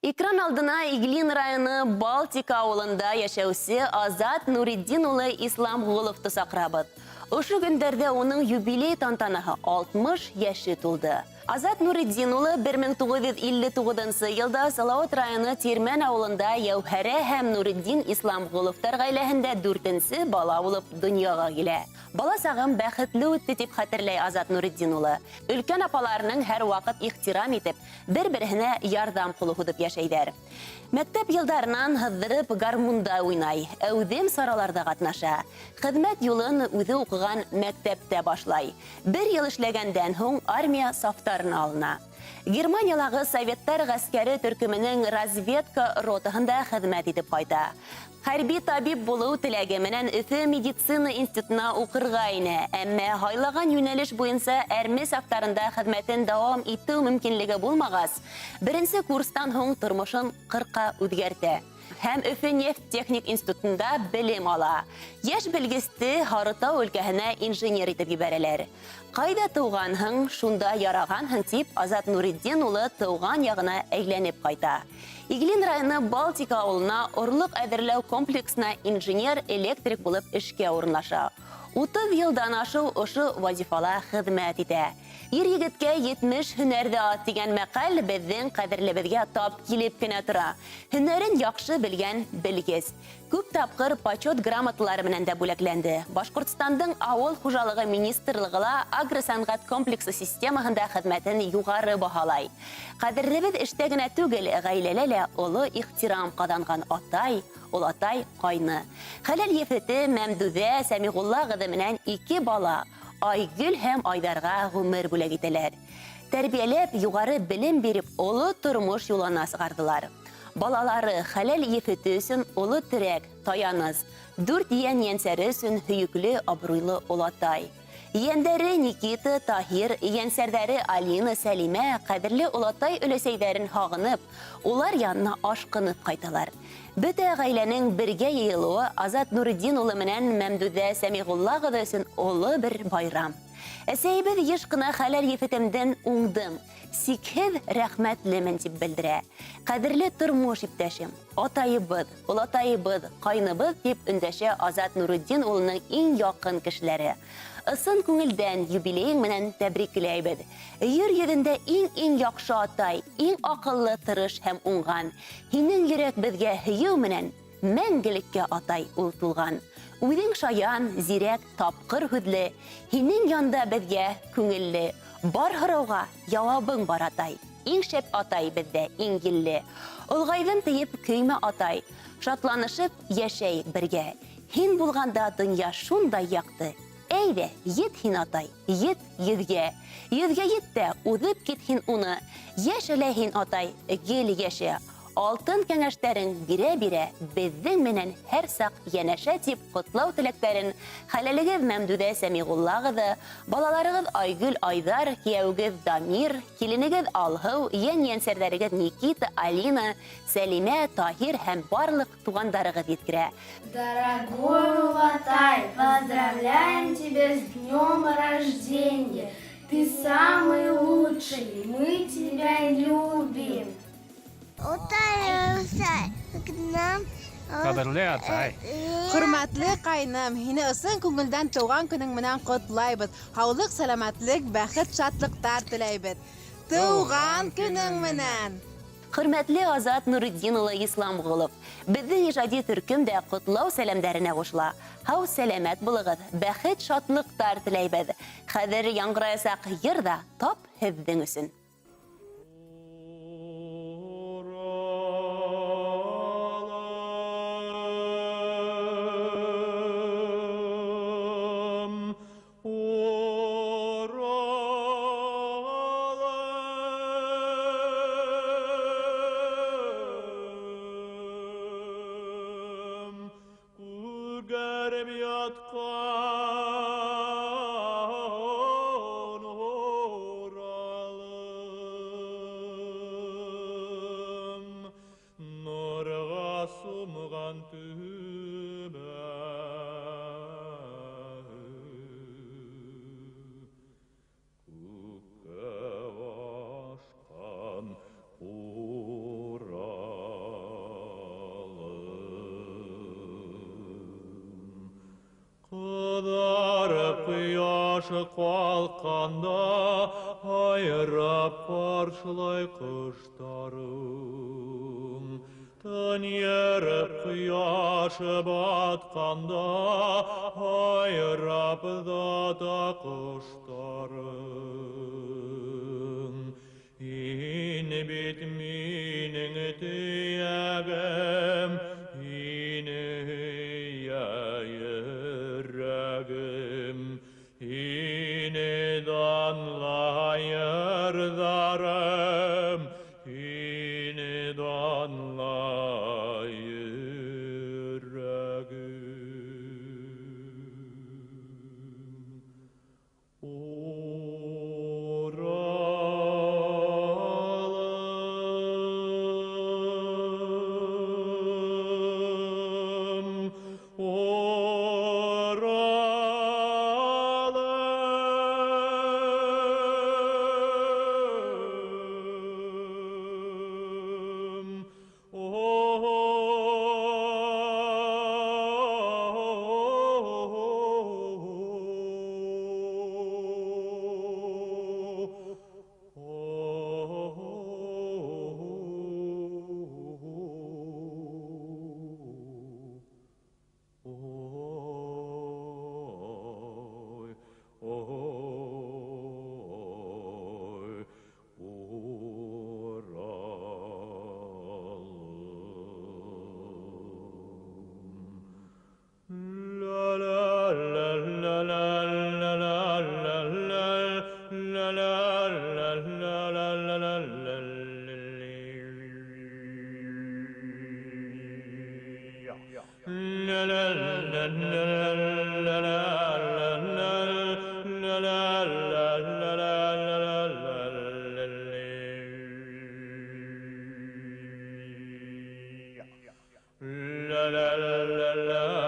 Экран алдына Иглин районы Балтика ауылында йәшәүсе Азат Нуретдин улы Исламғоловты саҡырабыҙ. Ошо көндәрҙә уның юбилей тантанаһы 60 йәше тулды. Азат Нуретдин улы 1959 йылда Салауат районы Тирмән ауылында Йәүһәрә һәм Нуретдин Исламғоловтар ғаиләһендә дүртенсе бала булып донъяға килә. Бала сағым бәхетле үтте тип хәтерләй Азат Нуретдин улы. Өлкән апаларының һәр ваҡыт ихтирам итеп, бер-береһенә ярҙам ҡулы һуҙып йәшәйҙәр. Мәктәп йылдарынан һыҙҙырып гармунда уйнай, әүҙем сараларҙа ҡатнаша. Хеҙмәт юлын үҙе уҡыған мәктәптә башлай. Бер йыл эшләгәндән һуң армия сафтарына алына. Германиялағы советтар ғәскәре төркөмөнөң разведка ротаһында хеҙмәт итеп ҡайта. Хәрби табип булыу теләге менән Өфө медицина институтына уҡырға инә, әммә һайлаған йүнәлеш буйынса әрме сафтарында хеҙмәтен дауам итеү мөмкинлеге булмағас, беренсе курстан һуң тормошон ҡырҡа үҙгәртә һәм Өфө нефть техник институтында белем ала. Йәш белгесте Һарытау өлкәһенә инженер итеп ебәрәләр. Ҡайҙа тыуғанһың, шунда ярағанһың тип Азат Нуретдин улы тыуған яғына әйләнеп ҡайта. Иглин районы Балтика ауылына орлоҡ әҙерләү комплексына инженер-электрик булып эшкә урынлаша. 30 йылдан ашыу ошо вазифала хеҙмәт итә. Ир егеткә 70 һөнәр ҙә аҙ тигән мәҡәл беҙҙең ҡәҙерлебеҙгә тап килеп кенә тора. Һөнәрен яҡшы белгән белгес. Күп тапҡыр почет грамоталары менән дә бүләкләнде. Башҡортостандың ауыл хужалығы министрлығы ла агросәнғәт комплексы системаһында хеҙмәтен юғары баһалай. Ҡәҙерлебеҙ эштә генә түгел, ғаиләлә лә оло ихтирам ҡаҙанған атай, олатай, ҡайны. Хәләл ефете Мәмдүҙә Сәмиғулла ҡыҙы менән ике бала Айгөл һәм Айҙарға ғүмер бүләк итәләр. Тәрбиәләп, юғары белем биреп, оло тормош юлына сығарҙылар. Балалары хәләл ефете өсөн оло терәк, таяныс, дүрт ейән-ейәнсәре өсөн һөйөклө, абруйлы олатай. Ейәндәре Никита, Таһир, ейәнсәрҙәре Алина, Сәлимә ҡәҙерле олатай өләсәйҙәрен һағынып, улар янына ашҡынып ҡайталар. Бөтә ғаиләнең бергә йыйылыуы Азат Нуретдин улы менән Мәмдүҙә Сәмиғулла ҡыҙы өсөн оло бер байрам. Әсәйебеҙ йыш ҡына хәләл ефетемдән уңдым, сикһеҙ рәхмәтлемен тип белдерә. Ҡәҙерле тормош иптәшем, атайыбыҙ, олатайыбыҙ, ҡайныбыҙ тип өндәшә Азат Нуретдин улының иң яҡын кешеләре. Ысын күңелдән юбилейың менән тәбрикләйбеҙ. Ер йөҙөндә иң-иң яҡшы атай, иң аҡыллы, тырыш һәм уңған. Һинең йөрәк беҙгә һөйөү менән мәңгелеккә атай ул тулған. Үҙең шаян, зирәк, тапҡыр һүҙле, һинең янда беҙгә күңелле. Бар һорауға яуабың бар атай. Иң шәп атай беҙҙә, иң елле. Олғайҙым тейеп көймә атай, шатланышып йәшәйек бергә. Һин булғанда донъя шундай яҡты. Әйҙә, ет һин атай, ет йөҙгә. Йөҙгә ет тә, уҙып кит һин уны. Йәшәлә һин атай, гел йәшә. Алтын кәңәштәрең бирә-бирә, беҙҙең менән һәр саҡ йәнәшә тип ҡотлау теләктәрен хәләлегеҙ Мәмдүҙә Сәмиғулла ҡыҙы, балаларығыҙ Айгөл Айҙар, кейәүегеҙ Дамир, киленегеҙ Алһыу, ейән-ейәнсәрҙәрегеҙ Никита, Алина, Сәлимә, Таһир һәм барлыҡ туғандарығыҙ еткерә. Дорогой олатай, поздравляем тебя с днем рождения. Ты самый лучший, мы тебя любим. К нам. Ҡәҙерле атай. Хөрмәтле ҡайным, һине ысын күңелдән тыуған көнөң менән ҡотлайбыҙ. Һаулыҡ, сәләмәтлек, бәхет, шатлыҡтар теләйбеҙ. Тыуған көнөң менән! Хөрмәтле Азат Нуретдин улы Исламғолов, беҙҙең ижади төркөм дә ҡотлау сәләмдәренә ҡушыла. Һау сәләмәт булығыҙ, бәхет, шатлыҡтар теләйбеҙ. Хәҙер яңғыраясаҡ йыр ҙа тап һеҙҙең өсөн. Күгәреп ятҡан Уралым, нурға сумған төбәк, күккә ашҡан Уралым. Ҡалҡҡанда һайрап ҡаршылай ҡоштарың. Төн ереп ҡояш батҡанда һайрап оҙата ҡоштарың. Һин бит минең төйәгем, һине һөйә йөрәгем. Һине данлай йырҙарым, һине данлай йөрәгем. Уралым, Уралым, Ой, Уралым. La la la la la la la la la la la la la la la la la. La la la la la la la la la la la la la la la la la la.